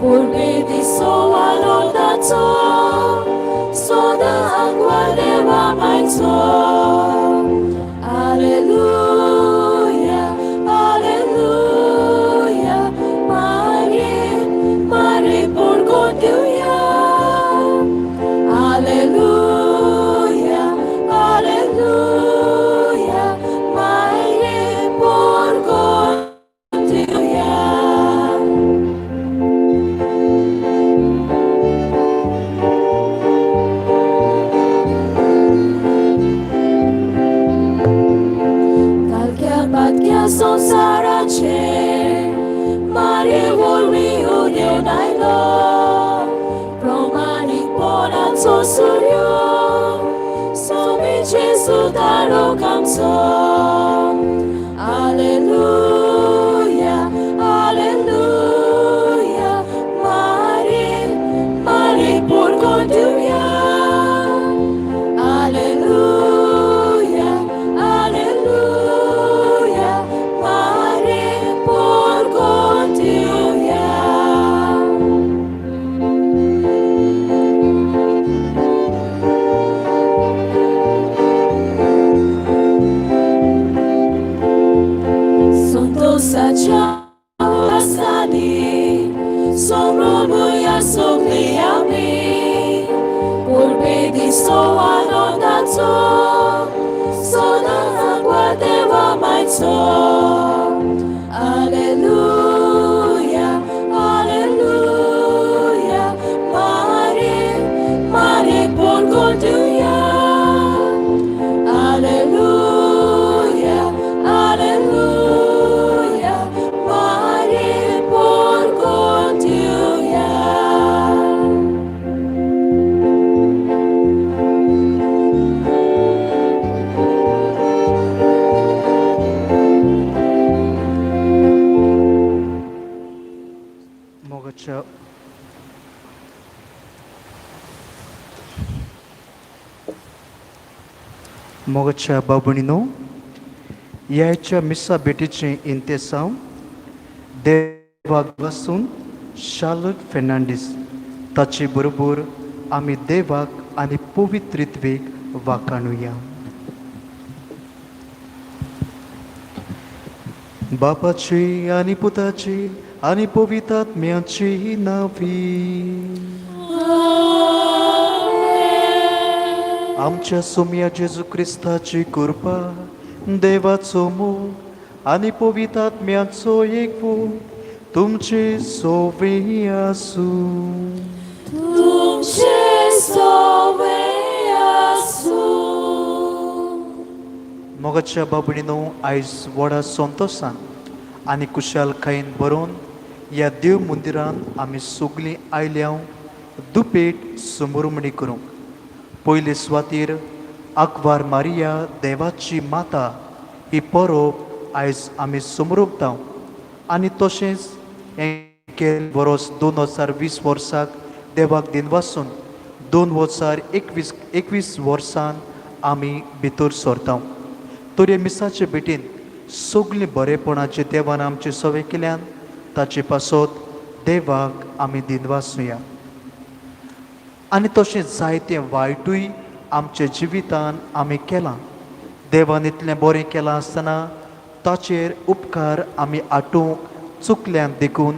Por bendição anotato, soda água deva mais. Aleluia, aleluia, Maria, Maria por Goduia. Aleluia, aleluia, Maria por Goduia. कालक्या पातक्या संवसाराचेर मारे वरवीं उदेवन आयलो प्रमाणीकपणाचो सूर्य स्वामी जेजू तारक आमचो. Alleluia, alleluia, Mare, Mare por Goduia. Alleluia, alleluia, Mare por Goduia. संतोषाच्या उल्हासांनी संभ्रमुया सगळीं आमी परबे दिसो आनंदाचो सदां आगवा देवा मायचो. Alleluia, alleluia, Mare, Mare por Goduia. Alleluia, alleluia, Mare por Goduia. मोगाच्या मोगाच्या बाबणीनो, ह्याच्या मिसा भेटीचें इंतेसांव देवाक बसून शार्लट फेर्नांडीस ताचे बरोबर आमी देवाक आनी पवित्रित्वेक वाखाणुया. बापाची आनी पुताची आनी पवित्र आत्म्याची नावी. आमच्या सोम्या जेजू क्रिस्ताची कृपा, देवाचो मोग आनी पवित्र आत्म्याचो एकवट तुमचे सोवे आसूं. तुमचे सोवे आसूं. मोगाच्या बाबणीनो, आयज व्हडा संतोशान आनी कुशालकायेन बरोवन ह्या देव मंदिरान आमी सगलीं आयल्या दुपेट समोरमणी करूंक. पयले सुवातेर आकवार मारिया देवाची माता ही परब आयज आमी समरोपता आनी तशेंच हें केल्लें वर्स 2020 वर्साक देवाक दिनवासून 2021 वर्सान आमी भितर सरता. तर हे मिसाचे भेटीन सगळीं बरेपणाचे देवान आमचे सवे केल्यान ताचे पासत देवाक आमी दिनवासुया. आनी तशें जायतें वायटूय आमच्या जिवितान आमी केलां, देवान इतलें बरें केलां आसतना ताचेर उपकार आमी आटोवंक चुकल्यान, देखून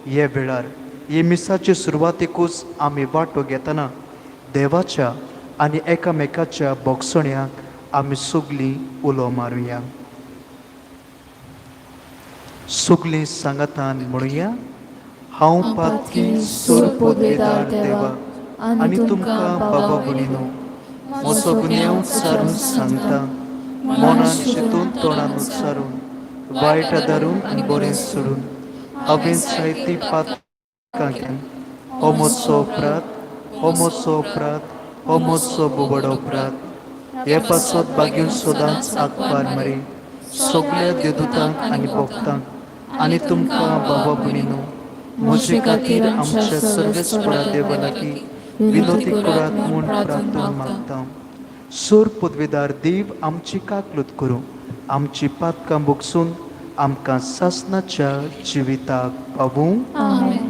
हे वेळार हे मिसाचे सुरवातेकूच आमी वांटो घेतना देवाच्या आनी एकामेकाच्या बोगसण्याक आमी सगलीं उलो मारुया. सगलीं सांगातान म्हणुया, हांव पातकी सोर पदवेदार देवा आनी तुमकां बाबा भयणीनो म्हजो गुन्यांव सारून सांगता. मनान चिंतून, तोंडान उच्चारून, वायट आदारून आनी बरें सोडून हांवें जायतीं पातकां केल्यान. हो म्हजो अपराध, हो म्हजो अपराध, हो म्हजो बोबडो अपराध. हे पासत बागेवन सदांच आकपार मारी, सगल्या देदुतांक आनी भक्तांक आनी तुमकां बाबा भयणीनो म्हजे खातीर आमच्या सर्वेस्परा देवा लागीं विनोती करात म्हूण प्रार्थना मागता. सोर पदवेदार देव आमची काकलूत करूं, आमची पातकां भोगसून आमकां सासनाच्या जिविताक पावूं. आमेन.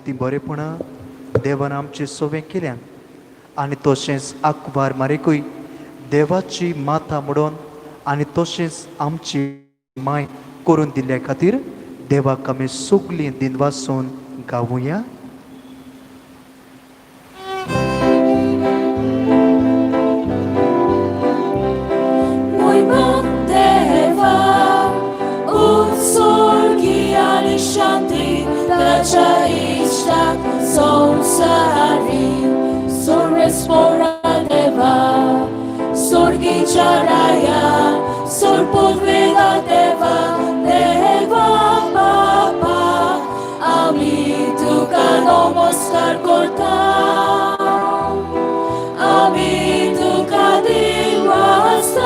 जायतीं बरेपणां देवान आमचे सोवे केल्यान आनी तशेंच आंकवार मारेकूय देवाची माता म्हणून आनी तशेंच आमची माय करून दिल्ल्या खातीर देवाक आमी सगलीं दिनवासून गावुया. Muy deva utsorgi shanti tacha ishta sonsari sorespora deva sorgi charaya sorpodveda deva deva papa ami tuka নমস্কার করতাম আমি তুকা দিবাসাম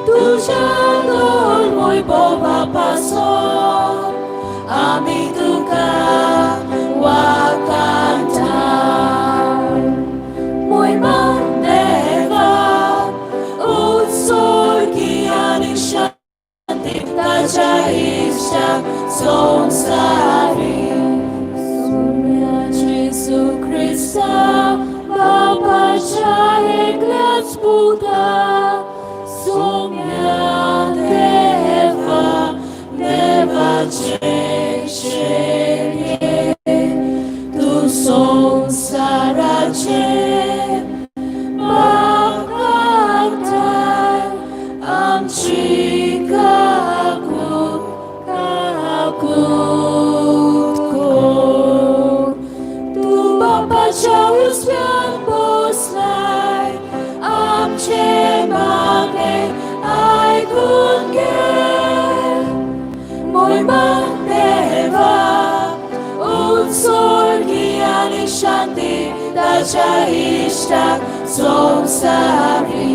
তুঝা মই বাবা পাসন আমি তুকা ওয়াকান্তাম মই দেবা উৎসর্গি আনি শান্তি তাজা ইচ্ছা সংসারী Sonia Jesu Christa, Baba Chaeklas Buddha, Sonia Deva, Deva Cheshe, Tu Sonsara Che, Bhakta, Amchi Kakut, Kakut Kor. Tu Bapa Chausyan Boslai, Amche Magne, Ai Gunge. Moi Deva, Utsorgi Shanti, Tacha Ishta, Samsari,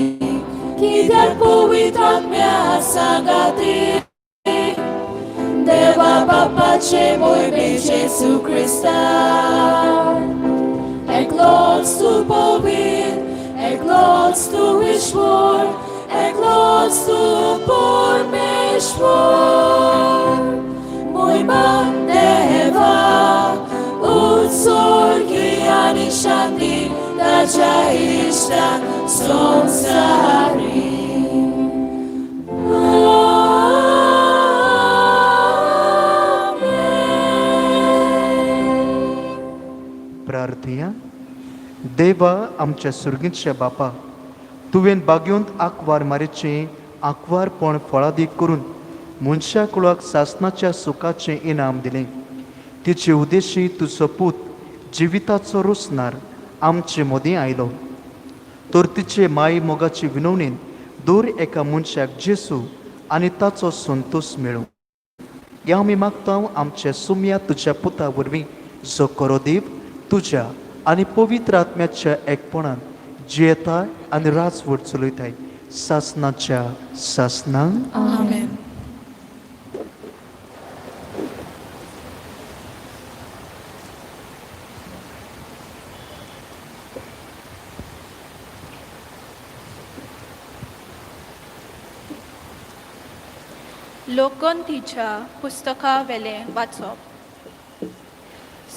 Kidar Pavitratmya Sangati, Deva Bapa Che Moi Be Jesu Christa. Eklots tu Povit, eklots tu Ishwar, eklots tu Parmeshwar. Moi Deva, utsorgi ani shanti, tacha ishta samsari. Amen. प्रार्थया. देवा आमच्या सुर्गींच्या बापा, तुवें बागेवंत आंकवार मारीचें आंकवारपण फळादीक करून मनशा कुळाक सासनाच्या सुखाचें इनाम दिलें. तिचे उद्देशी तुजो पूत जिविताचो रोसनार आमचे मदीं आयलो, तर तिचे माई मोगाचे विनवणेन दर एका मनशाक जेसू आनी ताचो संतोश मेळूं. ह्या आमी मागता आमच्या सुम्या तुज्या पुता वरवीं, जो करो देव तुज्या आनी पवित्र आत्म्याच्या एकपणान जियेता आनी राजवट चलयताय सासनाच्या सासनां. आमेन. लोकगंथीच्या पुस्तका वेलें वाचप.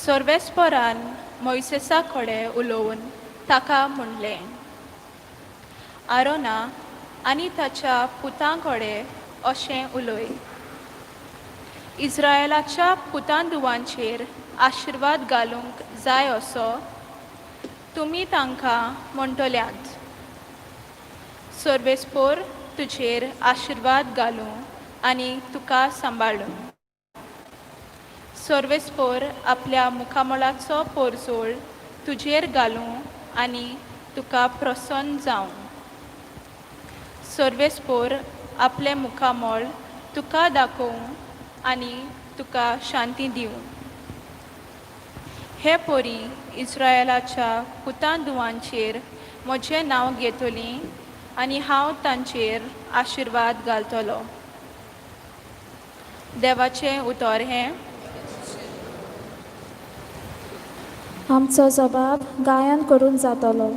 सर्वेस्परान मोयसेसा कडेन उलोवन ताका म्हणलें, आरोना आनी ताच्या पुतां कडेन अशें उलय, इस्रायलाच्या पुतां धुवांचेर आशिर्वाद घालूंक जाय असो तुमी तांकां म्हणटल्यात, सर्वेस्पोर तुजेर आशिर्वाद घालूं आनी तुका सांबाळूं. सर्वेस्पोर आपल्या मुखामळाचो पोरजोळ तुजेर घालूं आनी तुका प्रसन्न जावं. सर्वेस्पोर आपलें मुखामळ तुका दाखोवं आनी तुका शांती दिवं. हे परी इस्रायलाच्या पुतां धुवांचेर म्हजें नांव घेतलीं आनी हांव तांचेर आशिर्वाद घालतलो. देवाचें उतर हें. आमचो जबाब गायन करून जातलो.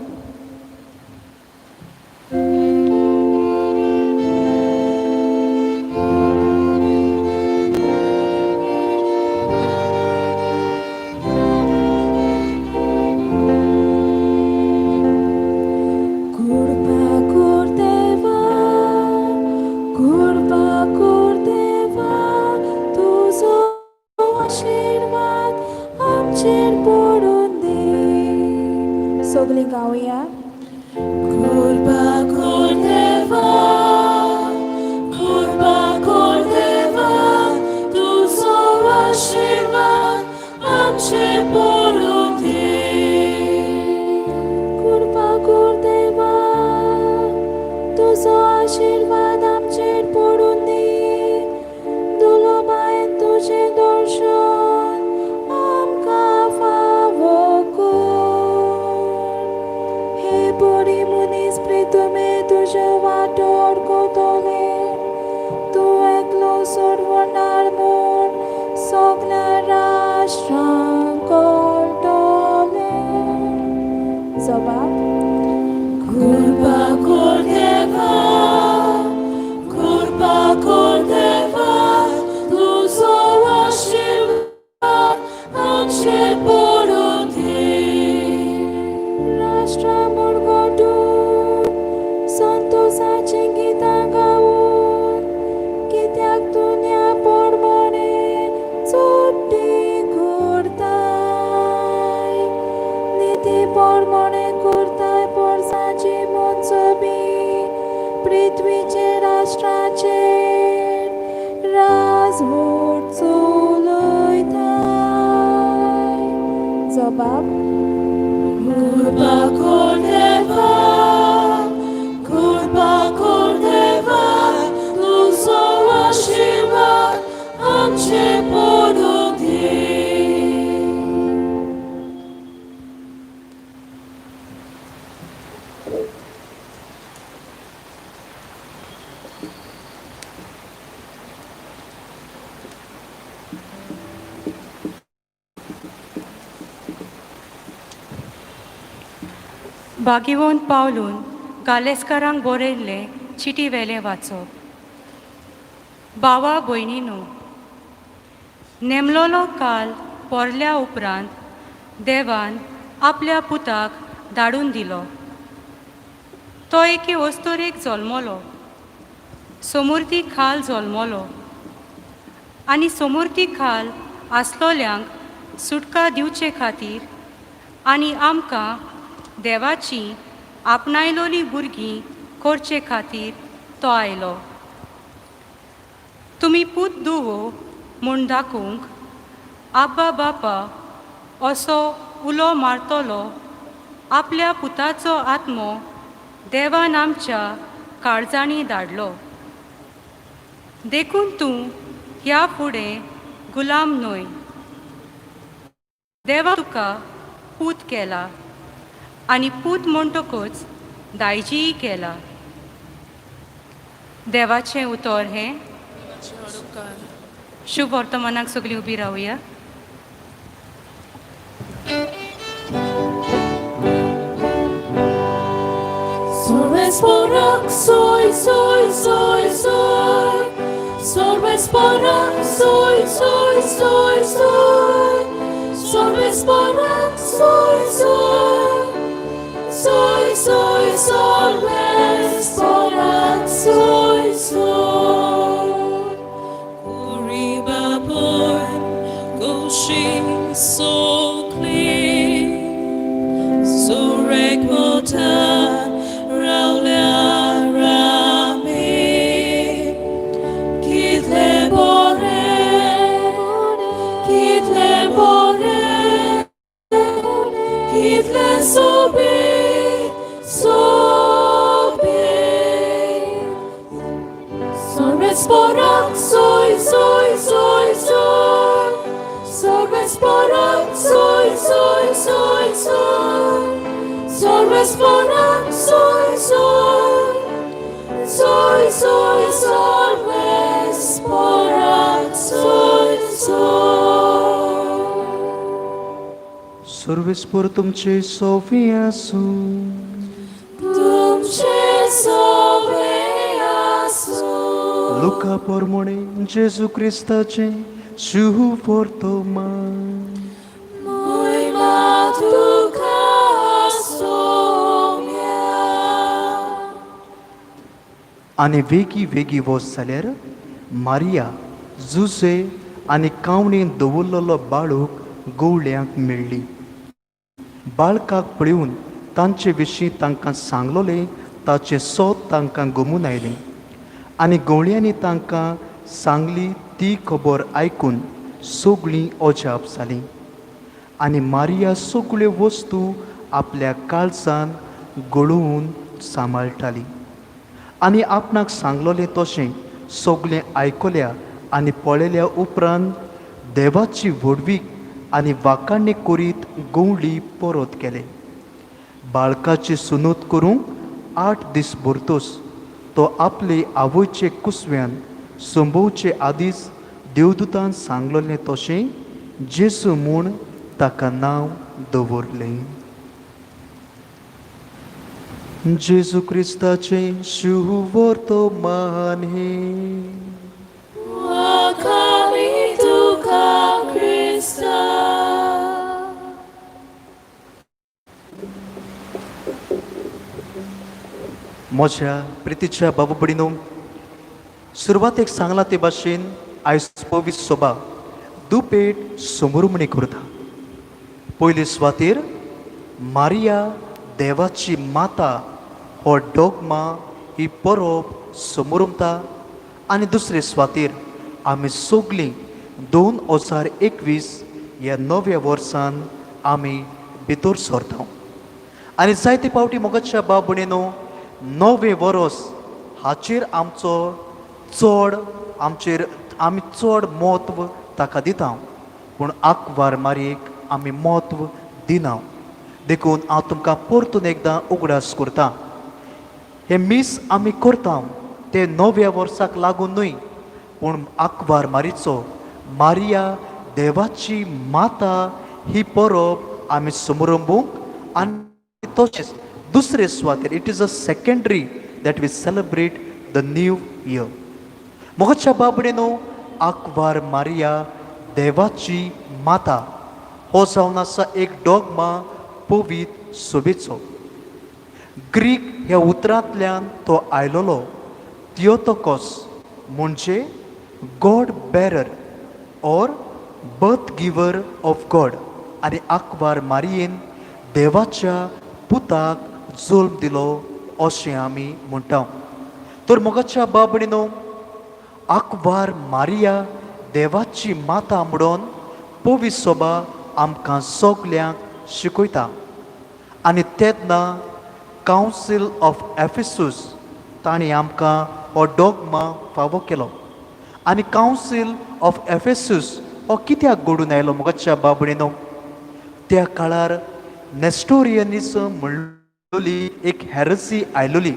तुजो आशिर्वाद आमचेर पडून दी दुलोबायन तुजें दर्शन आमकां फावो कर हे बरी मनीस प्रितुमे तुज्यो वाटो कोतले तूं एकलो सोडवणार म्हूण सगल्या राष्ट्रांक कळटलें. जबाब. कृपा कर देवा, कृपा कर देवा, तुजो आशिर्वाद आमचेर पडूं दी. राष्ट्रां मुरगटून संतोषाचीं गितां गावन कित्याक दुनिया पोरमोणे चोटी करताय निती पोरमोणे करताय पोरसाची मनसबी पृथ्वीचे राष्ट्राचेर राजवट चलयताय. जबाब. कृपा कर देवा, कृपा कर देवा, तुजो आशिर्वाद आमचेर पडूं दी. भागिवंत पावलून गालेस्कारांक बरयल्लें चिटी वेलें वाचप. भावा भयणीनो, नेमलोलो काल पोरल्या उपरांत देवान आपल्या पुताक धाडून दिलो. तो एके वस्तुरेक जल्मलो, सोमुर्ती खाल जल्मलो आनी सोमुर्ती खाल आसलोल्यांक सुटका दिवचे खातीर आनी आमकां देवाची आपणायलोली भुरगीं करचे खातीर तो आयलो. तुमी पूत दुवो म्हूण दाखोवंक आब्बा बापा असो उलो मारतलो आपल्या पुताचो आत्मो देवान आमच्या काळजांनी धाडलो. देखून तूं ह्या फुडें गुलाम न्हय, देवा तुका पूत केला आनी पूत म्हणटकच दायजीय केला. देवाचें उतर हें. शुभ वर्तमानाक सगळीं उबी रावया. Sorbes porak soy soy soy soy. Sorbes porak soy soy soy soy. Sorbes porak soy soy. Soy soy sorbes porak soy soy. Kuriba boy gushing so clean. Surek motan raulia rami Kitle bore, kitle bore, kitle sobe, sobe. Sorbes porak soy soy soy soy. Sorbes porak soy soy soy soy. Sorbes porak soy soy. Soy soy sorbes porak soy soy. सर्वेस्पर तुमचे Sophie आसूं. तुमचे सोबे आसूं. लुका पोरमोणे जेजू क्रिस्ताचें शुभ वर्तमान. मोहिमा तुका सोम्या. आनी वेगीं वेगीं वच जाल्यार मारिया जुजे आनी कावणेन दवरलेलो बाळूक गवळ्यांक मेळ्ळी. बाळकाक पळोवन तांचे विशीं तांकां सांगलोलें ताचें सोद तांकां गमून आयलें आनी गवळ्यांनी तांकां सांगली ती खबर आयकून सगळीं अजाप जालीं. आनी मारिया सगळ्यो वस्तू आपल्या काळजान गळोवन सांबाळटाली. आनी आपणाक सांगलोलें तशें सगलें आयकल्या आनी पळयल्या उपरांत देवाची व्हडवीक आनी वाखाणणी करीत गवळी परत केले. बाळकाची सुनूत करूंक 8 दीस भरतोच तो आपले आवयचे कुसव्यान संभोवचे आदींच देवदूतान सांगलोलें तशें जेजू म्हूण ताका नांव दवरलें. जेजू क्रिस्ताचें शुवर्तमान हें. वाखाणी तुका क्रिस्ता. म्हज्या प्रितीच्या बाबू भयणीनो, सुरवातेक सांगलां ते भाशेन आयज पवित्र सोबा दुपेट समरुमणी करता. पयले सुवातेर मारिया देवाची माता हो डोगमा ही परब समरुमता आनी दुसरे सुवातेर आमी सगलीं 2021 ह्या नव्या वर्सान आमी भितर सरता. आनी जायते फावटी मोगाच्या बाब भयणीनो, नवें वरोस हाचेर आमचो चड आमचेर आमी चड म्हत्व ताका दिता, पूण आंकवार मारयेक आमी म्हत्व दिना. देखून हांव तुमकां परतून एकदां उगडास करता, हें मीस आमी करता तें नव्या वर्साक लागून न्हय, पूण आंकवार मारीचो मारिया देवाची माता ही परब आमी समरंबूंक. आनी तशेंच दुसरे सुवातेर it is a secondary that we celebrate the new year. मोगाच्या बाबडेनो, आंकवार मारिया देवाची माता हो जावन आसा एक डॉगमा पवित्र सोबेचो. ग्रीक ह्या उतरांतल्यान तो आयलोलो, थियोतोकोस म्हणजे God bearer or birth giver of God. आनी आंकवार मारियेन देवाच्या पुताक जल्म दिलो अशें आमी म्हणटा. तर मोगाच्या बाबणीनो, आंकवार मारिया देवाची माता म्हणून पवित्र सोबा आमकां सगल्यांक शिकयता. आनी तेन्ना कावन्सील ऑफ एफिसूस तांणी आमकां हो डॉगमा फावो केलो. आनी कावन्सील ऑफ एफेसूस हो कित्याक घडून आयलो मोगाच्या बाबणीनो? त्या काळार नेस्टोरियनिजम म्हणलोली एक हॅरसी आयलोली.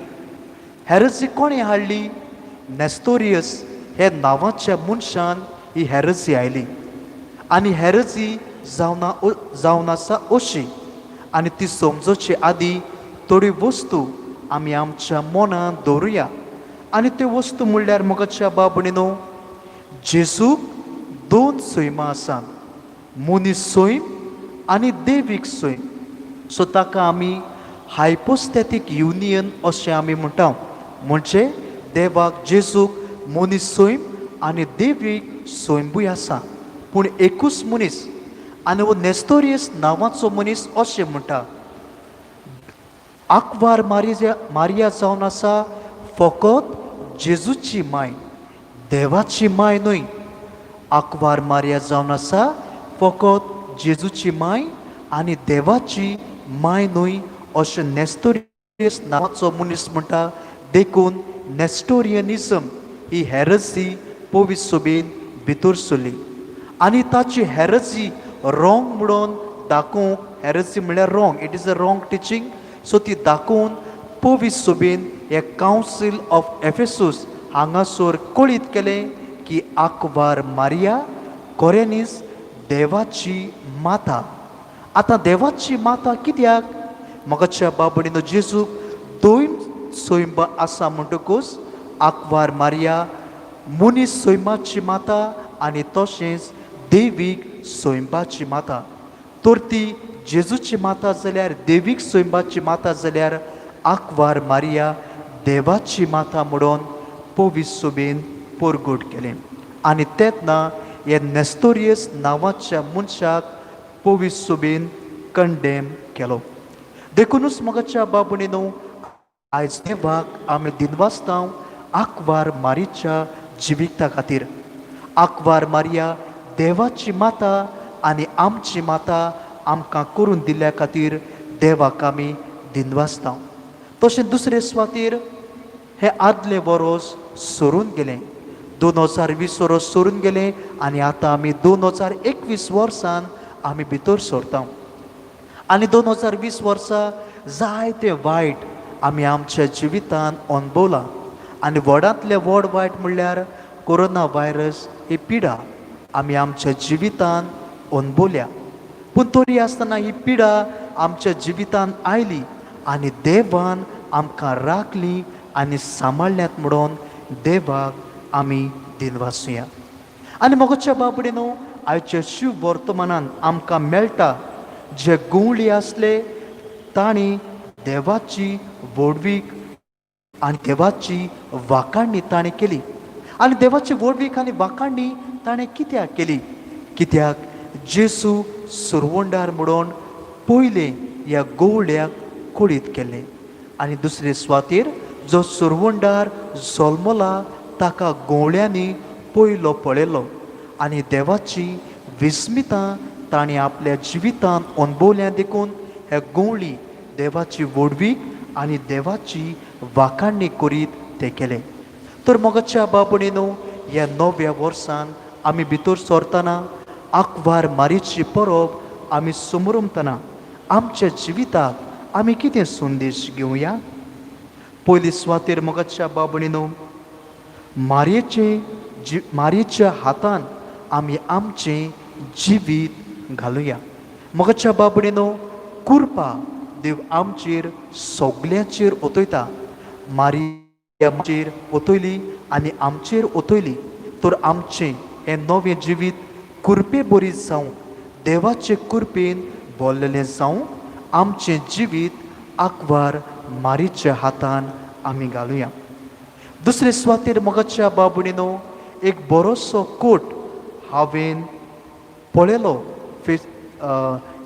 हॅरसी कोणें हाडली? नेस्टोरियस हे नांवाच्या मनशान ही हॅरसी आयली. आनी हॅरसी जावन जावन आसा अशी, आनी ती समजोचे आदी थोड्यो वस्तू आमी आमच्या मनांत दवरुया. आनी त्यो वस्तू म्हणल्यार मोगाच्या बाबणीनो, जेजूक दोन सैमां आसात, मनीस सैम आनी देवीक सैम. सो ताका आमी हायपोस्टॅटीक युनियन अशें आमी म्हणटा, म्हणजे देवाक जेजूक मनीस सैम आनी देवीक सैमबूय आसा, पूण एकूच मनीस. आनी हो नेस्तोरियस नांवाचो मनीस अशें म्हणटा, आंकवार मारिया मारिया जावन आसा फकत जेजूची माय, देवाची माय न्हय. आंकवार मारिया जावन आसा फकत जेजूची माय आनी देवाची माय न्हय अशें नेस्तोरियस नांवाचो मनीस म्हणटा. देखून नेस्टोरियनिजम ही हॅरसी पवित्र सोबेन भितर सरली. आनी ताची हॅरसी रॉंग म्हणून दाखोवंक, हॅरसी म्हणल्यार wrong, it is a wrong teaching, so ती दाखोवन पवित्र सोबेन हे कावन्सील ऑफ एफेसूस हांगासर कळीत केलें की आंकवार मारिया खऱ्यांनीच देवाची माता. आतां देवाची माता कित्याक? मोगाच्या बाबडीनो, जेजूक दोन सैम आसा म्हणटकूच आंकवार मारिया मनीस सैमाची माता आनी तशेंच देवीक सैमाची माता. तर ती जेजूची माता जाल्यार, देवीक सैमाची माता जाल्यार, आंकवार मारिया देवाची माता म्हणून पवित्र सोबेन परगट केलें. आनी तेन्ना हे नेस्तोरियस नांवाच्या मनशाक पवित्र सोबेन कंडेम केलो. देखुनूच मोगाच्या बाबुणीनो, आयज देवाक आमी दिनवासता आंकवार मारीच्या जिविता खातीर. आंकवार मारिया देवाची माता आनी आमची माता आमकां करून दिल्ल्या खातीर देवाक आमी दिनवासता. तशें दुसरे सुवातेर हें आदलें वरोस सरून गेलें, 2020 वरोस सरून गेलें आनी आतां आमी 2021 वर्सान आमी भितर सरता. आनी 2020 वर्सा जायते वायट आमी आमच्या जिवितान अणभवलां आनी व्हडांतलें व्हड वायट म्हणल्यार कोरोना व्हायरस ही पिडा आमी आमच्या जिवितान अणभवल्या. पूण तरी आसतना ही पिडा आमच्या जिवितान आयली आनी देवान आमकां राखली आनी सांबाळ्ळ्यात म्हणून देवाक आमी दिनवासुया. आनी मोगाच्या बाबडे न्हू, आयच्या शिव वर्तमानान आमकां मेळटा जे गुंवळी आसले तांणी देवाची व्हडवीक आनी देवाची वाखाणणी ताणें केली. आनी देवाची व्हडवीक आनी वाखाणणी ताणें कित्याक केली? कित्याक जेजू सुरवंडार म्हणून पयलें ह्या गोवळ्याक कळीत केलें. आनी दुसरे सुवातेर जो सुरवंडार जल्मला ताका गोवळ्यांनी पयलो पळयलो आनी देवाची विस्मितां ताणें आपल्या जिवितान अणभवल्या. देखून ह्या गोवळी देवाची व्हडवीक आनी देवाची वाखाणणी करीत ते केले. तर मोगाच्या बाबणीनो, ह्या नव्या वर्सान आमी भितर सरतना आंकवार मारीची परब आमी समरमतना आमच्या जिविताक आमी कितें संदेश घेवया? पयली सुवातेर मोगाच्या बाबणीनो, मारयेचे जी मारयेच्या हातान आमी आमचें जिवीत घालुया. मोगाच्या बाबणीनो, कुरपा देव आमचेर सगल्यांचेर ओतयता. मारी आमचेर ओतयली आनी आमचेर ओतयली तर आमचें हें नवें जिवीत कुरपे बरी जावं, देवाचे कुरपेन भरलेलें जावं. आमचें जिवीत आंकवार मारीच्या हातान आमी घालुया. दुसरे सुवातेर मोगाच्या बाबणीनो, एक बरोसो कोट हांवें पळयलो फेस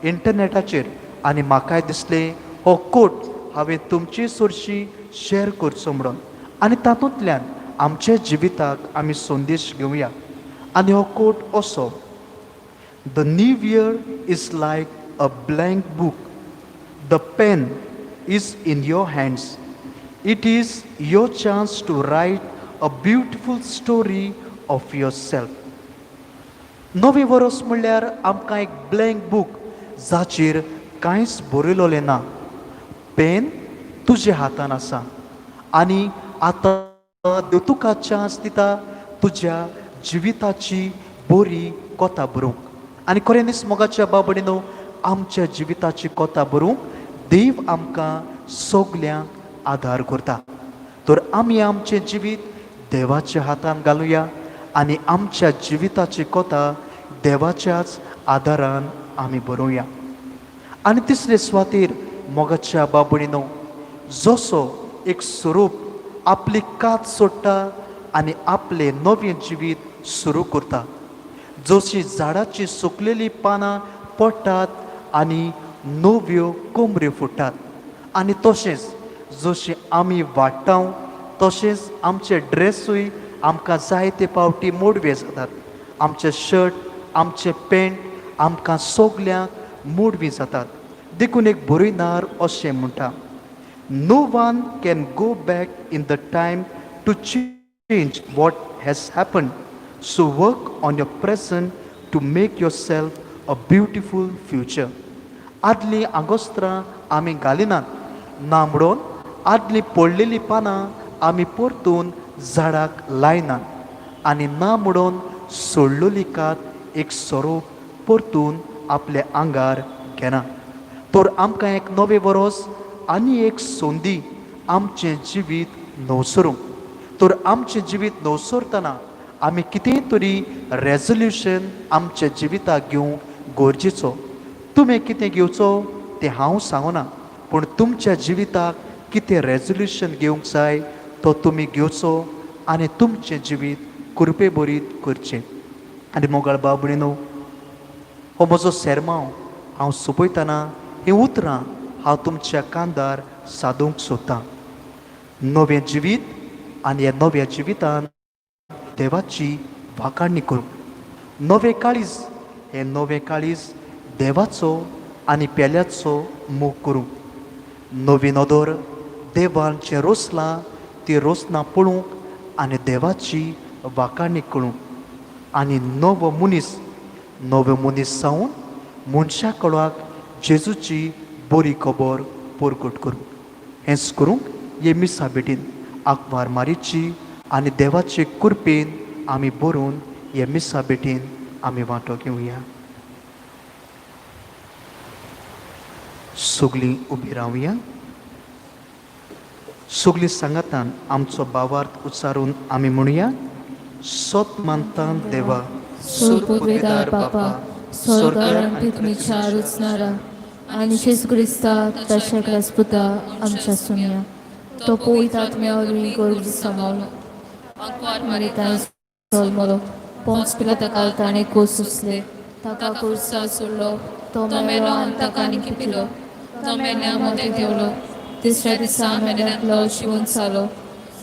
इंटरनेटाचेर आनी म्हाकाय दिसलें हो कोट हांवें तुमचे सरशी शेअर करचो म्हणून आनी तातूंतल्यान आमच्या जिविताक आमी संदेश घेवया. आनी हो कोट असो: "The new year is like a blank book. The pen is in your hands. It is your chance to write a beautiful story of yourself." नवें वर्स म्हणल्यार आमकां एक ब्लँक बूक जाचेर कांयच बरयलेलें ना. पेन तुज्या हातान आसा आनी आतां देव तुका चान्स दिता तुज्या जिविताची बरी कथा बरोवंक. आनी खऱ्यांनीच मोगाच्या बाबडीनो, आमच्या जिविताची कथा बरोवंक देव आमकां सगल्यांक आदार करता. तर आमी आमचें जिवीत देवाच्या हातान घालुया आनी आमच्या जिविताची कथा देवाच्याच आदारान आमी बरोवया. आनी तिसरे सुवातेर मोगाच्या बाबणीनो, जसो एक सोरोप आपली कात सोडटा आनी आपलें नवें जिवीत सुरू करता, जशी झाडाची सुकलेली पानां पडटात आनी नव्यो कोमऱ्यो फुट्टात आनी तशेंच जशें आमी वाडटा तशेंच आमचे ड्रेसूय आमकां जायते फावटी मोडवे जातात. आमचे शर्ट, आमचे पेंट आमकां सगल्यांक मोडवी जातात. देखून एक बरयणार अशें म्हणटा, "No one can go back in the time to change what has happened. So work on your present to make yourself a beautiful future." आदलीं आंगोस्त्रां आमी घालिनात ना म्हणून आदलीं पडलेलीं पानां आमी परतून झाडाक लायनात आनी ना म्हणून सोडलेली कात एक सोरोप परतून आपल्या आंगार घेना. तर आमकां एक नवें वरोस आनी एक संदी आमचें जिवीत नवसरूंक. तर आमचें जिवीत नवसरतना आमी कितेंय तरी रेजोल्युशन आमच्या जिविताक घेवंक गरजेचो. तुमी कितें घेवचो तें हांव सांगना, पूण तुमच्या जिविताक कितें रेजोल्युशन घेवंक जाय तो तुमी घेवचो आनी तुमचें जिवीत कृपे भरीत करचें. आनी मोगाळ बाबणीनो, हो म्हजो सेरमांव हांव सोंपयतना हीं उतरां हांव तुमच्या कांदार सादूंक सोदतां. नवें जिवीत आनी ह्या नव्या जिवितान देवाची वाखाणणी करूंक. नवें काळीज, हें नवें काळीज देवाचो आनी पेल्याचो मोग करूंक. नवी नदर, देवान जें रोसलां ती रोसना पळोवंक आनी देवाची वाखाणी करूंक आनी नवो मनीस, नवे मनीस जावन मनशा कळाक जेजूची बरी खबर परगट करूंक. हेंच करूंक हे मिसा भेटीन आंकवार मारीची आनी देवाचे कृपेन आमी बरोवन हे मिसा भेटीन आमी वांटो घेवया. सगलीं उबी रावया. सगलीं सांगातान आमचो भावार्थ उच्चारून आमी म्हणुया, सोत मानता देवा, सोरपुदवेदार बापा, स्वर्गार आनी पृथ्वीच्या रचणारा आनी जेजू क्रिस्ता ताच्या क्रासपुता आमच्या सुमया, तो पवित्र आत्म्या वरवीं गर्भ समावलो, आंकवार मारितान जल्मलो, पोंच पिलाता ताणें कोस सोंसले, ताका खुर्सार सोडलो, तो मेलो आनी ताका निकिपिलो, तो मेल्या मदें देंवलो, तिसऱ्या दिसा मेल्यांतलो जिवंत जालो,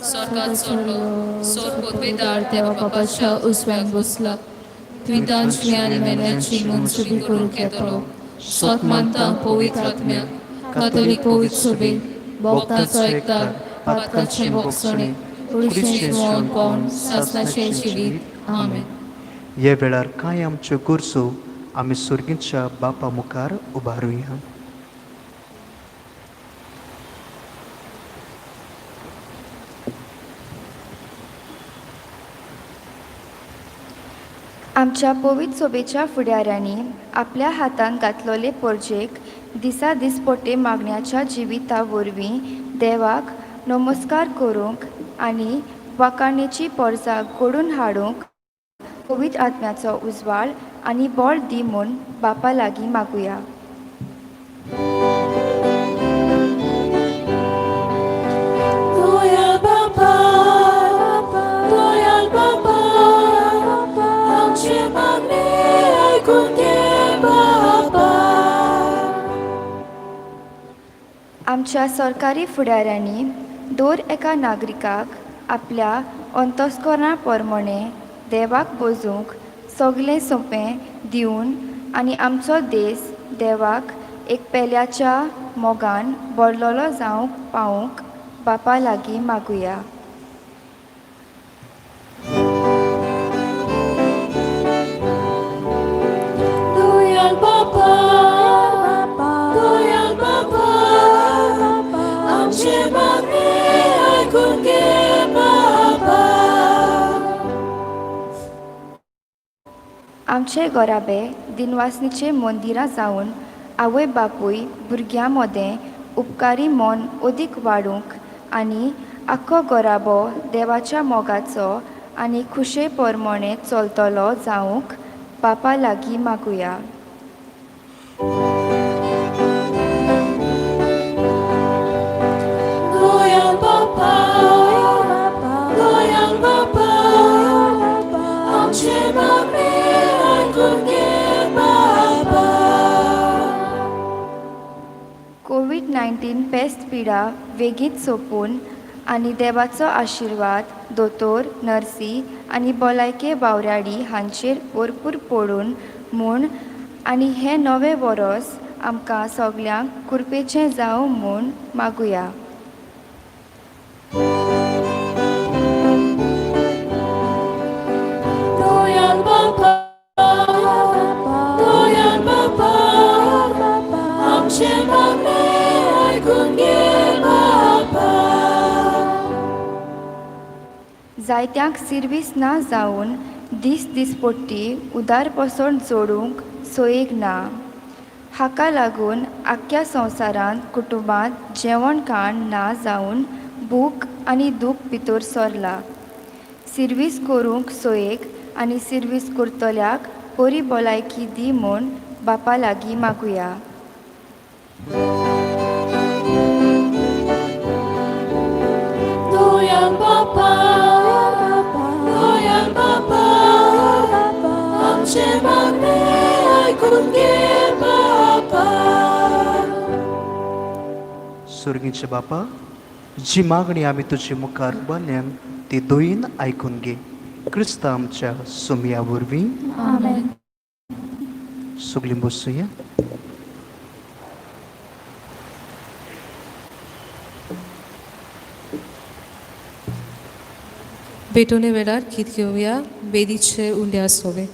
स्वर्गात चडलो, सोरपुदवेदार देवा बापाच्या उजव्यान बसला, द्वितांची आनी मेल्यांची मनसुबी करूंक येतलो. सोत मानता पवित्र आत्म्याक, कातोलीक पवित्र सभेक, भक्तांचो एकतार, पातकाचें भोगसणें, कुडीचें जिवनपण, सासणाचें जिवीत. आमेन. हे वेळार कांय आमच्यो गरजो आमी सुर्गीच्या बापा मुखार उबारुया. आमच्या पवित्र सोबेच्या फुडाऱ्यांनी आपल्या हातान घातलेले परजेक दिसा दिसपट्टे मागण्याच्या जिविता वरवीं देवाक नमस्कार करूंक आनी वाखाणेची पोरसां घडोवन हाडूंक पवित्र आत्म्याचो उजवाड आनी बळ दी म्हूण बापा लागीं मागुया. दयाळ बापा, दयाळ बापा, आमचें मागणें आयकून घे बापा. आमच्या सरकारी फुडाऱ्यांनी दर एका नागरिकाक आपल्या अंतस्करणा प्रमाणे देवाक बजूंक सगळें सोंपें दिवन आनी आमचो देस देवाक एक पेल्याच्या मोगान भरलेलो जावंक पावूंक बापा लागीं मागुया. दयाळ बापा, दयाळ बापा, आमचें मागणें आयकून घे बापा. आमचे घराबे दिनवासनीचे मंदिरां जावन आवय बापूय भुरग्यां मदें उपकारी मन अदीक वाडूंक आनी आख्खो घराबो देवाच्या मोगाचो आनी खुशे प्रमाणे चलतलो जावंक बापा लागीं मागुया. दयाळ बापा, दयाळ बापा, आमचें मागणें आयकून घे बापा. कोवीड 19 पेस्त पिडा वेगींच सोंपून आनी देवाचो आशिर्वाद दोतोर, नर्सी आनी भलायके वावराडी हांचेर भरपूर पडून म्हूण आनी हें नवें वरोस आमकां सगल्यांक कृपेचें जावं म्हूण मागुया. दयाळ बापा, दयाळ बापा, आमचें मागणें आयकून घे बापा. जायत्यांक सिर्वीस ना जावन दीस दिसपट्टी उदारपसण जोडूंक सोयीक ना. हाका लागून आख्ख्या संवसारांत कुटुंबांत जेवण खाण ना जावन भूक आनी दूख भितर सरला. सिर्वीस करूंक सोयेक आनी सिर्वीस करतल्याक बरी भलायकी दी म्हूण बापा लागीं मागुया. दयाळ बापा, दयाळ बापा, आमचें मागणें आयकून घे बापा. सुर्गीचे बापा, जी मागणी आमी तुजे मुखार उबारल्यान ती दोयीन आयकून घे. क्रिस्ता आमच्या सुमया वरवीं. आमेन. सगलीं बसुया. भेटवणे वेळार गीत घेवया वेदीचे उंड्या सोवे.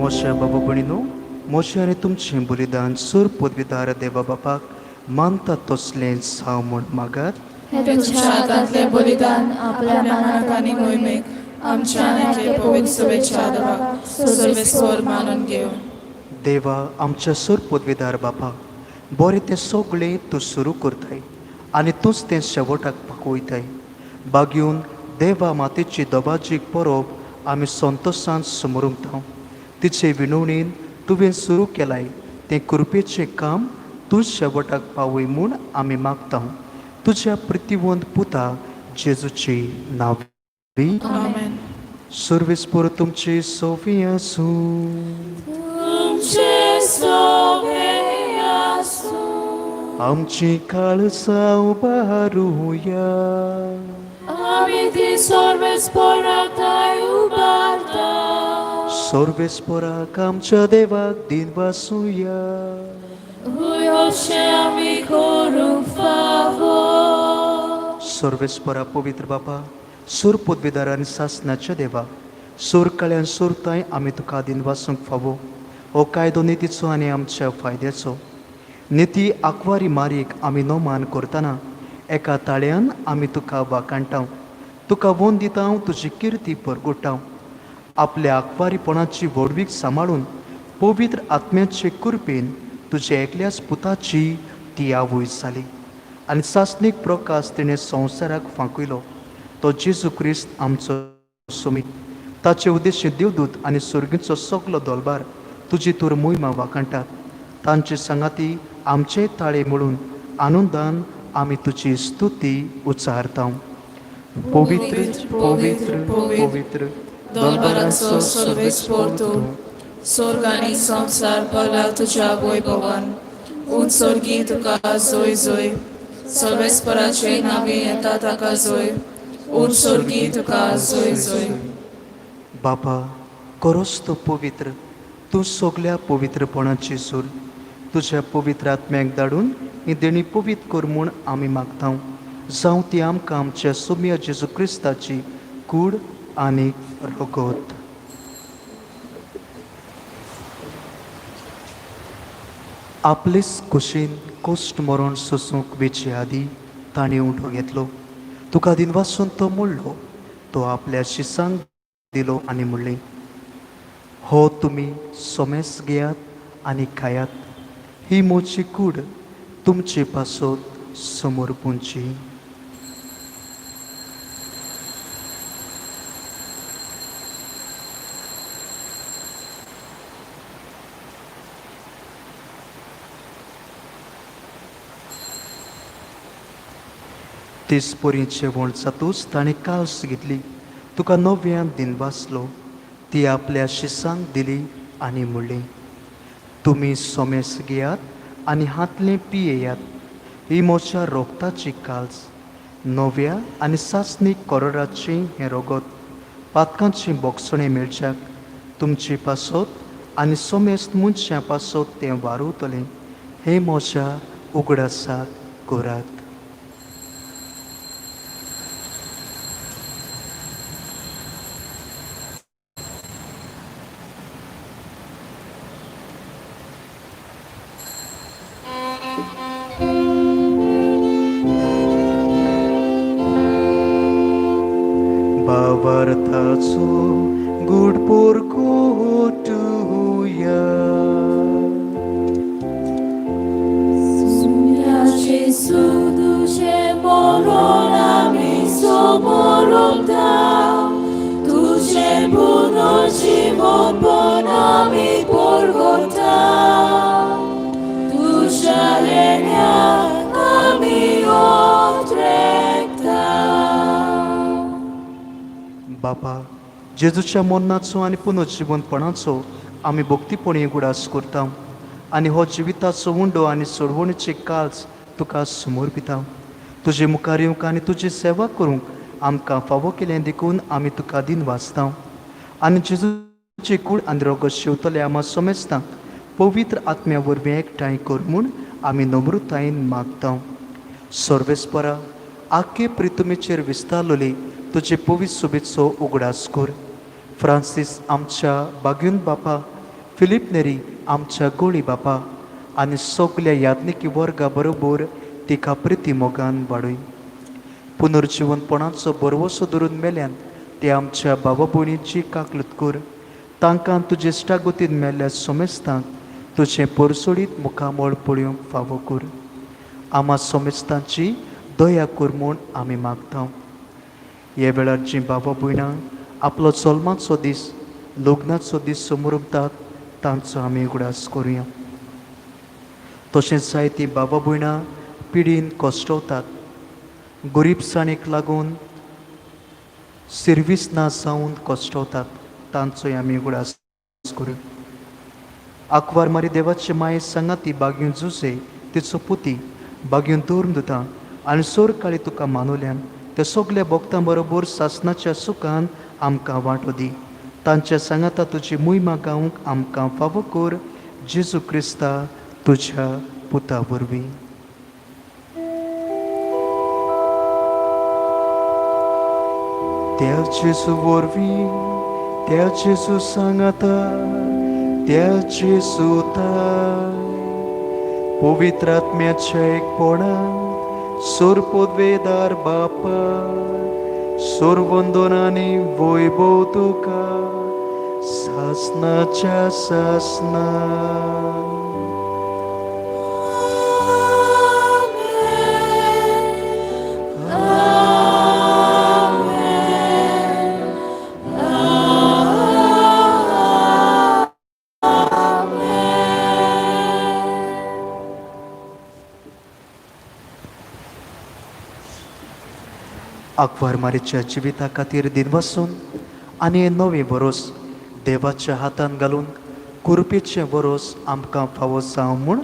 मोशा बाबा भयणीनो, मोशे आनी तुमचें बलिदान सूर पदवीदार देवा बापाक मानता तसलेंच हांव म्हूण मागात. हें तुमच्या हातांतलें बलिदान आपल्या मानाक आनी मोहिमेक आमच्या आनी पवित्र शुभेच्छा देवाक सर्वेस्पर मानून घेवन. देवा आमच्या सूर पदवीदार बापा, बरें तें सगळें तूं सुरू करताय आनी तूंच तें शेवटाक पाकयताय. बागेवन देवा मातेची दबाजीक परब आमी संतोशान समरुंकता. तिचे विनवणीन तुवें सुरू केलाय तें कृपेचें काम तूं शेवटाक पावय म्हूण आमी मागता. तुज्या प्रितीवंत पुता जेजूची नांवी. आमेन. सर्वेस्पर तुमची सोफी आसूं. आमची काळसां उबारुया. सर्वेस्पराक आमच्या देवाक दिन वासुया. सर्वेस्परा पवित्र बापा, सूर पदवीदार आनी सासनाच्या देवा, सूर कळ्यान सुरताय आमी तुका दिन वासूंक फावो. हो कायदो नितीचो आनी आमच्या फायद्याचो. निती आंकवारी मारीक आमी नोमान करतना एका ताळ्यान आमी तुका वाखाणटा, तुका वोन दिता, तुजी किर्ती परगुट्टा. आपल्या आंकवारीपणाची व्हडवीक सांबाळून पवित्र आत्म्याचे कृपेन तुज्या एकल्याच पुताची ती आवय जाली आनी सासणीक प्रकाश तिणें संवसाराक फांकयलो. तो जेजू क्रिस्त आमचो सोमी. ताचे उद्देश्य देवदूत आनी सर्गीचो सगलो दोलबार तुजी तूर मोहिमा वाखाणटात. तांचे सांगाती आमचे ताळे म्हणून आनंदान आमी तुजी स्तुती उच्चारता. पवित्र पवित्र पवित्र दोलबाराचो सर्वेस्पर तूं, स्वर्ग आनी संवसार भरला तुज्या वैभवान. उंच स्वर्गी तुका जोय जोय, सर्वेस्पराचे नांवी येता ताका जोय, उंच स्वर्गी तुका जोय जोय. बापा, करोस तो पवित्र तूं सगल्या पवित्रपणाची सूर. तुज्या पवित्र आत्म्याक धाडून ही देणी पवित्र कर म्हूण आमी मागता. जावं ती आमकां आमच्या सोम्या जेजू क्रिस्ताची कूड आनी रगत. आपलेच कुशीन कोश्ट मरण सोसूंक वेचे आदी ताणें उंडो घेतलो. तुका दिनवासून तो मोडलो. तो आपल्या शिसांक दिलो आनी म्हणलें, हो तुमी सोमेस घेयात आनी खायात. ही म्हजी कूड तुमचे पासत समर्पूंची. तेच परी जेवण जातूच ताणें काल्स घेतली. तुका नव्यान दिनवासलो. ती आपल्या शिसांक दिली आनी म्हणली, तुमी सोमेस घेयात आनी हातलें पियेयात. ही म्हज्या रोगताची काल्स, नव्या आनी सासणीक करोराचें हें रोगत. पातकांचें बोगसणें मेळच्याक तुमचे पासत आनी सोमेस्त मनशां पासत तें वारवतलें. हें म्हज्या उगडासाक करात. भावार्थाचो गूढ पोरकोटुया. जेसू तुजें मरण आमी समोरता, तुजें पुनर्जीवनपण आमी परगटा, तुज्या येण्याक आमी ओत्रेकता. बापा, जेजूच्या मरणाचो आनी पुनर्जिवनपणाचो आमी भक्तीपणी उगडास करता आनी हो जिविताचो उंडो आनी सोडवणीची काळज तुका समर्पिता. तुजे मुखार येवंक आनी तुजी सेवा करूंक आमकां फावो केलें देखून आमी तुका दिन वाचता आनी जेजूची कूड आनी रोगत शेवतले आमा समेस्तांक पवित्र आत्म्या वरवीं एकठांय कर म्हूण आमी नम्रतायेन मागता. सर्वेस्परा, आख्खे प्रितुमेचेर विस्तारलोली तुजे पवित्र सोबेचो उगडास कर. फ्रांसीस आमच्या बागयून बापा, फिलीप नेरी आमच्या गोळी बापा आनी सगल्या याज्ञिकी वर्गा बरोबर तिका प्रिती मोगान वाडय. पुनर्जिवनपणाचो बरवसो धरून मेल्यान ते आमच्या बाबा भयणीची काकलूत कर. तांकां तुजे इश्टागतीन मेल्ल्या सोमेस्तांक तुजें परसोडीत मुखामळ पळोवंक फावो कर. आमा सोमेस्तांची दया कर म्हूण आमी मागता. हे वेळार जीं बाबा भयणां आपलो जल्माचो दीस, लग्नाचो दीस समरपतात तांचो आमी उगडास करुया. तशेंच जायतीं बाबा भयणां पिडीन कश्टवतात, गरिबसाणेक लागून सिर्वीस ना जावन कश्टवतात, तांचोय आमी उगडास करुया. आंकवार मारी देवाचे माये सांगाती बागयून जुजे तिचो पुती बागयून दवरून दिता आनी सोर काळी तुका मानवल्यान त्या सगल्या भक्तां बरोबर सासनाच्या सुखान आमकां वांटो दी. तांच्या सांगाता तुजी मोहिमा गावंक आमकां फावो कर, जेजू क्रिस्ता तुज्या पुता वरवीं. त्या जेजू वरवीं, त्या जेजू सांगाता, त्या जेजूताय पवित्र आत्म्याच्या एकपणान सोरपोदवेदार बापा, सोरवंदनानी वैभव तुका सासनाच्या सासना. आंकवार मारीच्या जिविता खातीर दिनवासून आनी हें नवें वरोस देवाच्या हातान घालून कुरपेचें वरोस आमकां फावो जावं म्हूण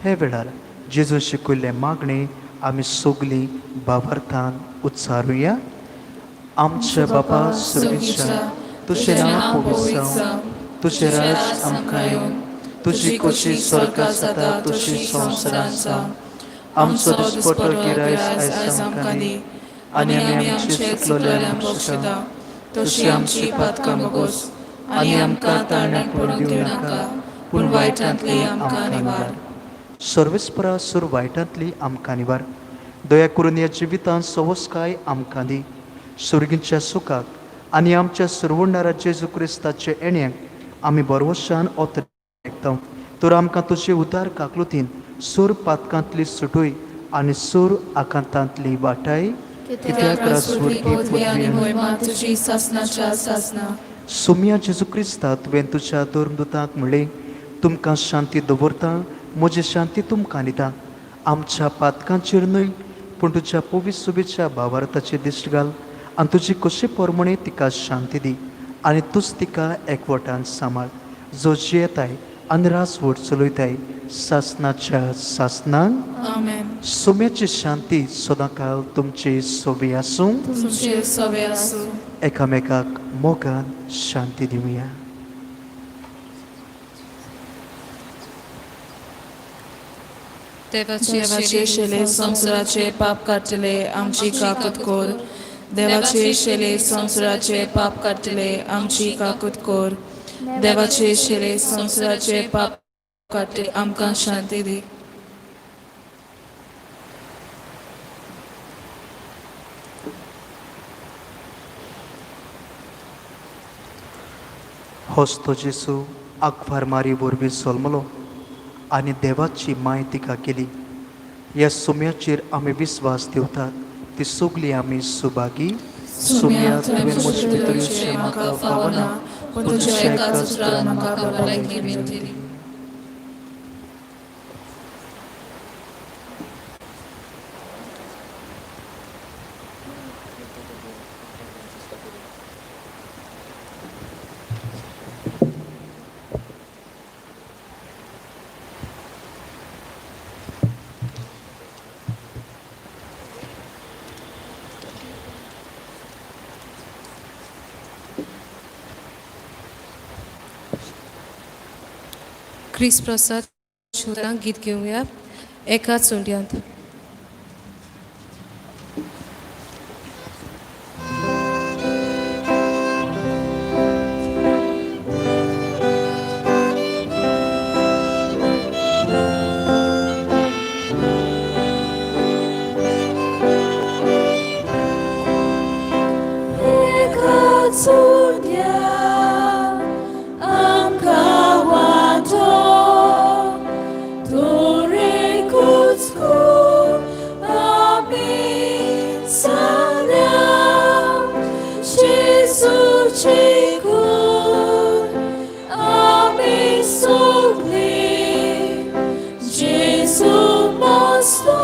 हे वेळार जेजू शिकयल्लें मागणें आमी सगलीं भावार्थान उच्चारुया. आमच्या बापा सुर्गीच्या, तुजें नांव पवित्र जावं, तुजें राज आमकां येवं, तुजी खोशी स्वर्गात जाता तशी संवसारांत जावं. आमचो दिसपटो गिरायस आयज आमकां दी आनी आमी आमचे चुकलोल्यांक बक्षिता तशी आमची पातकां मोगोस आनी आमकां ताळण्याक पडूंक दिवं नाका, पूण वायटांतली आमकां निवार. सर्वेस्परा, सुर वायटांतली आमकां निवार. दया करून ह्या जिवितांत सवस्काय आमकां दी. सुर्गींच्या सुखाक आनी आमच्या सुरवणारा जेजू क्रिस्ताचे येण्याक आमी बरवशान ओतरेकता. तर आमकां तुजे उदार काकलुतीन सूर पातकांतली सुटूय आनी सूर आकांतांतली वाटाय. कित्याक राजवटकी पदवी आनी मोहिमा तुजी सासनाच्या सासना. सोम्या जेजू क्रिस्ता, तुवें तुज्या धर्मदूतांक म्हणलें, तुमकां शांती दवरता, म्हजी शांती तुमकां दिता. आमच्या पातकांचेर न्हय पूण तुज्या पवित्र सुबेच्या भावार्थाचेर दिश्ट घाल आनी तुजी कशी प्रमाणे तिका शांती दी आनी तूंच तिका एकवटान सांबाळ, जो जियेताय आनी राजवट चलयताय सासनाच्या सासनान. आमेन. सोम्याची शांती सदांकाल तुमची सोबी आसूं. तुमचे सवे आसूं. एकामेकाक मोगान शांती दिवया. देवाचे शेले संवसाराचे पाप काडटले आमची काकूत कोर. देवाचे शेले संवसाराचे पाप काडटले आमची काकूत कोर. देवाचे शेले संवसाराचे पाप काडटले आमकां शांती दी. होच तो जेजू आंकवार मारी वरवीं जल्मलो आनी देवाची माय तिका केली. ह्या सुम्याचेर आमी विस्वास दवरतात ती सगळी आमी सुभागी. सुम्या, तुवें म्हजे भितर येवचें म्हाका फावना, पूण तुज्या एकाच उतरान म्हाका भलायकी मेळटली. क्रिस प्रसाद शुरां गीत घेवया एकाच उंड्यांत. एकाच उंड्या आमकां वांटो, तोरेकूच कूड आमी सांगल्या. जेजूची कूड आमी सगळीं, जेजू मस्तो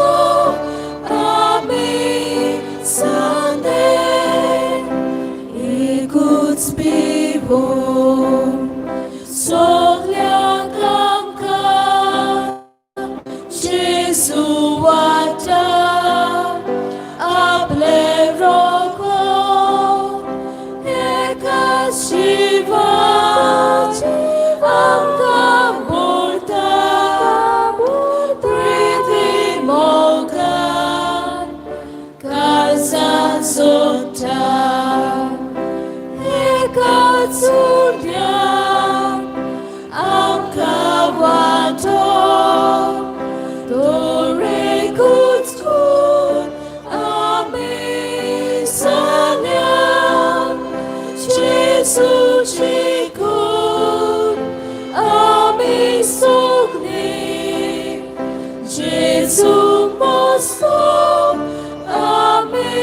आमी सांगले. एकूच पिवून सगळ्यांक आमकां जेजू वाटा आपलें रोगोत. एका शिवान आमकां मोडटा, प्रिती मोगान काळजां जोडटा. एकाच उंड्यान आमकां वांटो, तोरेकूच कूड आमी सांगल्या. जेजूची कूड आमी सगळीं, जेजू मस्तो आमी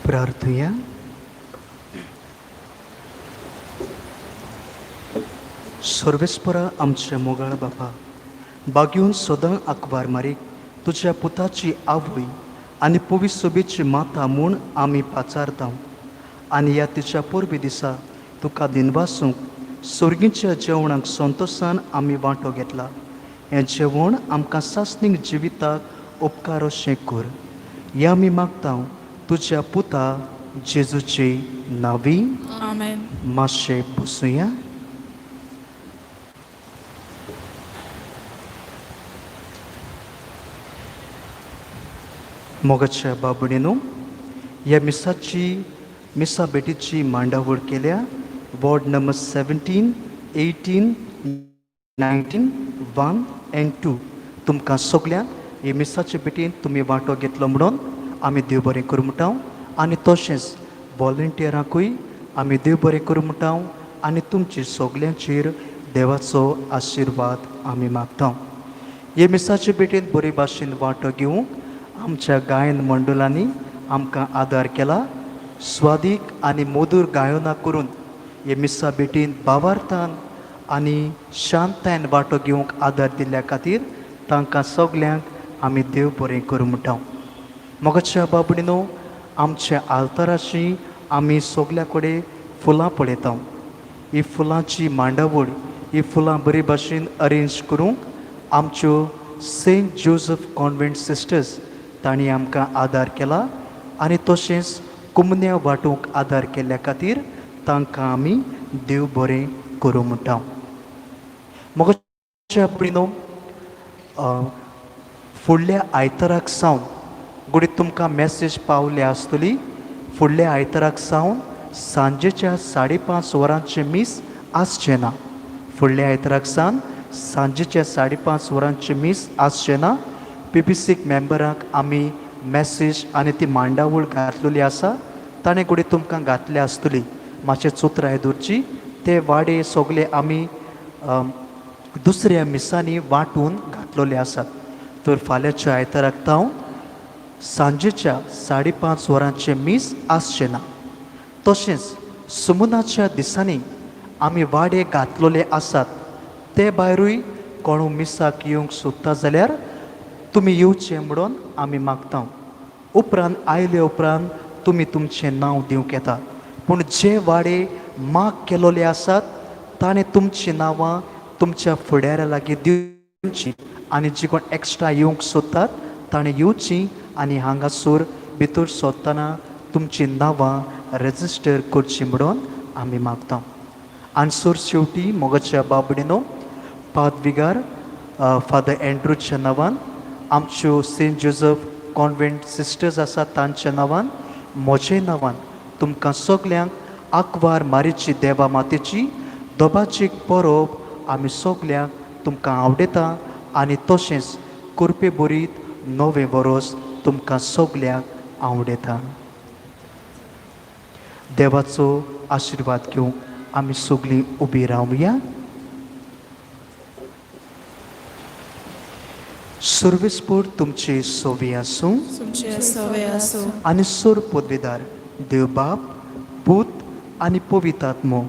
प्रार्थुया. सर्वेस्परा आमच्या मोगाळ बापा, बागेवन सदां आंकवार मारीक तुज्या पुताची आवय आनी पवी सोबेची माता म्हूण आमी पाचारता आनी ह्या तिच्या परबे दिसा तुका दिनवासूंक सोर्गीच्या जेवणाक संतोशान आमी वांटो घेतला. हें जेवण आमकां सासणीक जिविताक उपकार अशें कर. हें आमी मागता तुज्या पुता जेजूचे नांवी. आमेन. मातशें बसुया. मोगाच्या बाबणेनो, ह्या मिसाची मिसा भेटीची मांडावळ केल्या वॉर्ड नंबर 17, 18, 19, 1 and 2. तुमकां सगल्यांक हे मिसाचे भेटीन तुमी वांटो घेतलो म्हणून आमी देव बरें करूं म्हणटा आनी तशेंच वॉलंटियरांकूय आमी देव बरें करूं म्हणटा आनी तुमचे सगल्यांचेर देवाचो आशिर्वाद आमी मागता. हे मिसाचे भेटेन बरे भाशेन वांटो घेवंक आमच्या गायन मंडळांनी आमकां आदार केला. स्वादीक आनी मधूर गायनां करून हे मिसा भेटीन भावार्थान आनी शांततायेन वांटो घेवंक आदार दिल्ल्या खातीर तांकां सगल्यांक आमी देव बरें करूं म्हणटा. मोगाच्या बाबडीनो, आमच्या आल्ताराची आमी सगल्या कडेन फुलां पळयता. ही फुलांची मांडावळ, ही फुलां बरे भाशेन अरेंज करूंक आमच्यो सेंट जोजफ कॉन्वेंट सिस्टर्स तांणी आमकां आदार केला आनी तशेंच कुमन्या वांटूंक आदार केल्ल्या खातीर तांकां आमी देव बरें करूं म्हणटा. मोगाच्या बाबडीनो, फुडल्या आयताराक सावन घडये तुमकां मॅसेज पावल्या आसतली. फुडल्या आयताराक सावन सांजेच्या 5:30 वरांचें मीस आसचें ना. फुडल्या आयताराक सावन सांजेच्या 5:30 वरांचें मीस आसचें ना. पीपीसीक मेंबरांक आमी मॅसेज आनी ती मांडावळ घातलेली आसा, ताणें घडये तुमकां घातल्या आसतली. मातशें चोत्राय दवरची. ते वाडे सगळे आमी दुसऱ्या मिसांनी वांटून घातलेले आसात. तर फाल्यांच्या आयताराक तावन सांजेच्या 5:30 वरांचें मीस आसचें ना. तशेंच सुमुनाच्या दिसांनी आमी वाडे घातलेले आसात. ते भायरूय कोणू मिसाक येवंक सोदता जाल्यार तुमी येवचें म्हणून आमी मागता. उपरांत आयले उपरांत तुमी तुमचें नांव दिवंक येता, पूण जे वाडे माग केलोले आसात ताणें तुमचीं नांवां तुमच्या फुडाऱ्या लागीं दिवची आनी जी कोण एक्स्ट्रा येवंक सोदतात ताणें येवची आनी हांगासर भितर सोदतना तुमचीं नांवां रजिस्टर करचीं म्हणून आमी मागता. आनी सर शेवटी मोगाच्या बाबडीनो, पादविगार फादर एन्ड्रूच्या नांवान, आमच्यो सेंट जोजफ कॉन्वेंट सिस्टर्स आसात तांच्या नांवान, म्हजे नांवान तुमकां सगल्यांक आंकवार मारीची देवा मातेची दोबाचीक परब आमी सगल्यांक तुमकां आवडयता आनी तशेंच कृपे भरीत नवें वरोस तुमकां सगल्यांक आवडयता. देवाचो आशिर्वाद घेवंक आमी सगळीं उबी रावया. सुर्वेस्पोर तुमची सोवी आसूं तुमचे सवे आसूं. आनी सोर पदवेदार देवबाप, पूत आनी पवित्र आत्मो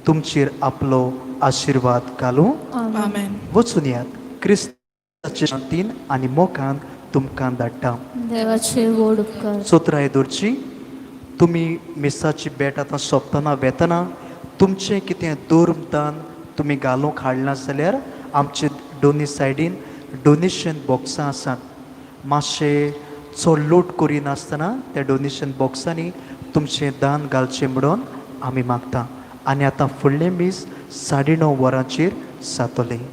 तुमचेर आपलो आशिर्वाद घालूं. आमेन. वचून यात, क्रिस्ताचे शांतीन आनी मोगान तुमकां धाडटा. देवाचे व्हड उपकार. चोत्राय दवरची. तुमी मिसाची भेट आतां सोंपतना वेतना तुमचें कितें धर्मदान तुमी घालूंक हाडना जाल्यार आमचे दोनी सायडीन डोनेशन बॉक्सां आसात. मातशें चड लोड करिनासतना त्या डोनेशन बॉक्सांनी तुमचें दान घालचें म्हणून आमी मागता. आनी आतां फुडलें मीस 9:30 वरांचेर जातलें.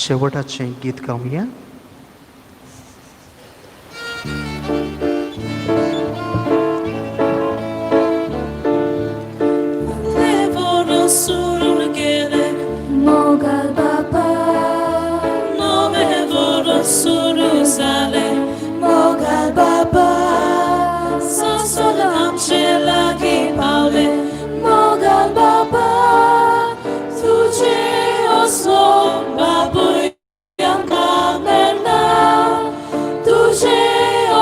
शेवटाचें गीत गावया. Levoro surugele, Mogal Bapa, nome voro suruzale, Mogal Bapa, sasola amcela ki paule, Mogal Bapa, tuje oslo babu yanka merna, tuje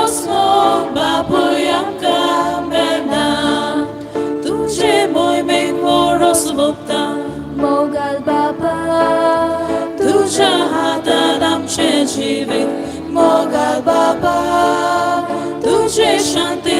oslo babu yanka merna, tuje moi me voro slupta, Mogal Bapa, तुझ्या हातात आमचे जिवीत मोगाल बाबा, तुझे शांतीन